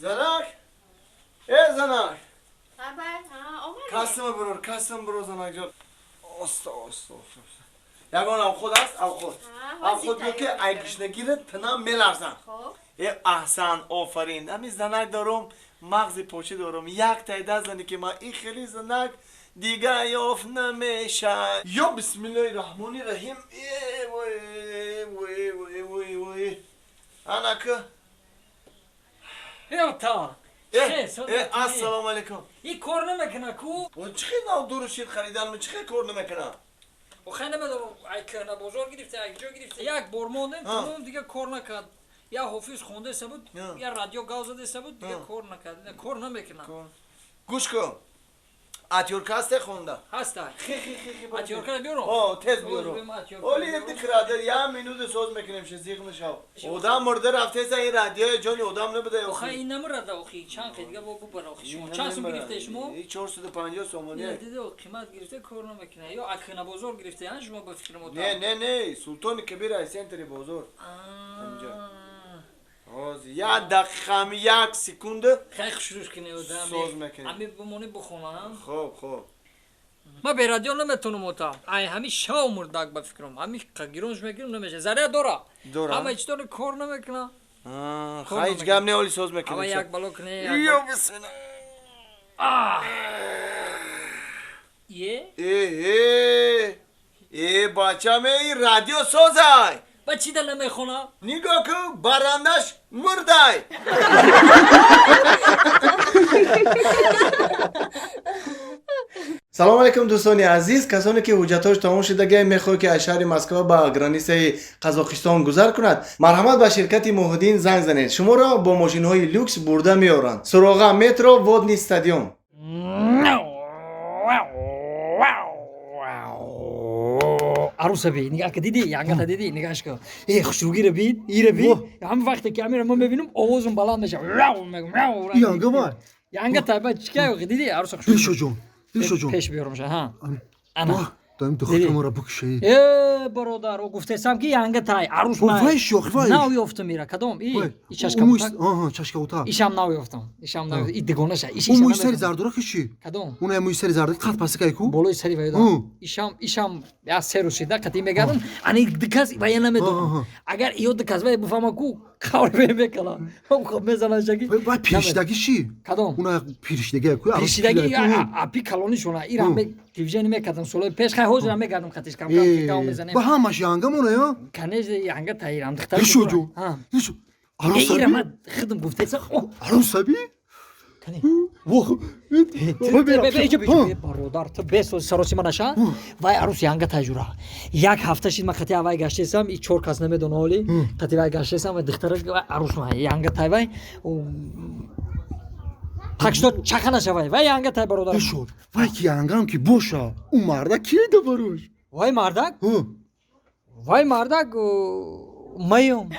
Занак! Э, занак! Омадед? Касма бирор, касм бирор, занак ҷон. Оста, оста, оста. Ягон авход аст, авход. Авход биё, ки ай гушнагират тинам меларзам. Хоб. Э, аҳсан, офарин. Ҳамин занак дорум, мағзи почӣ дорум. Як тайда зане ки ман ин хели занак дига ёфт намешад. Ё бисмиллоҳи раҳмони раҳим. Э, вой, вой, вой, вой, вой. Анака. Ё та. Э, э, ассалому алайкум. И кор намекуна ку? О, чӣ хел нав дуру шир харидан, чӣ хел кор намекуна? Охай, намедонам, ай кӯҳна бозор гирифта, ай ҷо гирифта. Як бор мондем, тамом, дига кор накард. Я ҳофиз хондаеса буд, я радио гав задаеса буд, дига кор накард. Кор намекуна. Гӯш кун. Атёрка ҳасте хонда? Ҳаста. Хи хи хи хи. Атёркара биёрам? О, тез биёрам. Оли ерди крадер, я минута соз мекунем, ше зиқ нашав. Одам мурда рафтеса, ин радиои ҷони одам набуда. Охай, ин намурада, охи, чанд хе дига бо бубара, охи. Шумо чанд сум гирифта шумо? 450 сомонӣ. Дида, қимат гирифта, кор намекуна. Ё акна бозор гирифта, ян шумо ба фикри мо. Не, не, не, Султони Кабир ай центри бозор. Инҷа. Ҳозир як дақиқа, ҳами як секунда. Хай, хушрӯш кунӣ одам. Соз мекунем. Ҳами бимонӣ бихонам. Хоб, хоб. Ма бе радио наметонам, ота. Ай ҳами шав мурдак ба фикрам. Ҳами гиронш мегирам, намеша. Заря дора. Дора. Ҳама чӣ дора, кор намекуна. Хай, ҳеҷ гап не, оли соз мекунем. Ава як бало кунӣ. Ё бисмилла. Е? Э, э. Э, бачам, эй, радио созай. Ба чӣ да намехона? Нигоҳ кун, барандаш мурдай. Салом алейкум, дӯстони азиз. Касоне ки ҳуҷҷатҳош тамом шудагиай, мехоҳед, ки аз шаҳри Москва ба границаи Қазоқистон гузар кунад, марҳамат, ба ширкати Муҳиддин занг занед. Шуморо бо мошинҳои люкс бурда меоранд. Суроға: метро Водный стадион. Аруса би, нигаҳ ка, диди, янгата диди, нигаҳш ка. Э, хушругира бид, ира би. Ҳам вақте ки амира ман мебинам, овозум баланд мешавад. Янга бай. Янга тай, ба чикай, диди, аруса хушруги. Дилшоҷон, Дилшоҷон. Пеш биёрам ша, ҳа. Ана. Даим духтамора бикуши. Э, бародар, о гуфтесам, ки янга тай, арус май. Вай шох, вай. Нав ёфтам ира, кадом? И, и чашка утак. Аҳа, чашка утак. Ишам нав ёфтам. Ишам нав, и дигонаша. Иш ӯ мӯи сари зардора ки чӣ? Кадом? Уна мӯи сари зарда қад пасикай ку? Болои сари вайда. Ишам я се рӯз шида қати мегардам. Ани дикас вая намедонам. Агар иё дикас вая бифаҳма ку, қавр мекала. Хоб мезанад шаки. Вай пиршидаги чӣ? Кадом? Уна пиршидаги ку? Пиршидаги апи калонишона. Ира телевизиони мекардам солои пеш, хай ҳозир ҳам мегардам қатиш, кам кам гав мезанем. Ба ҳамаш янга мона ё? Конечно, янга таирам духтар. Дилшоҷон. Дилшо. Ира ман хидм гуфтеса. Арусаби? Вох. Бародар, ту бесози саросима наша. Вай арус янга таҷура. Як ҳафта шид ман қати вай гаштесам, и чор кас намедона оли. Қати вай гаштесам, вай духтара арус янга тай вай. Так что чақа нашавай. Вай янга тай, бародар. Шуд. Вай ки янгам ки боша. Ӯ мардак кида барош? Вай мардак? Вай мардак маём.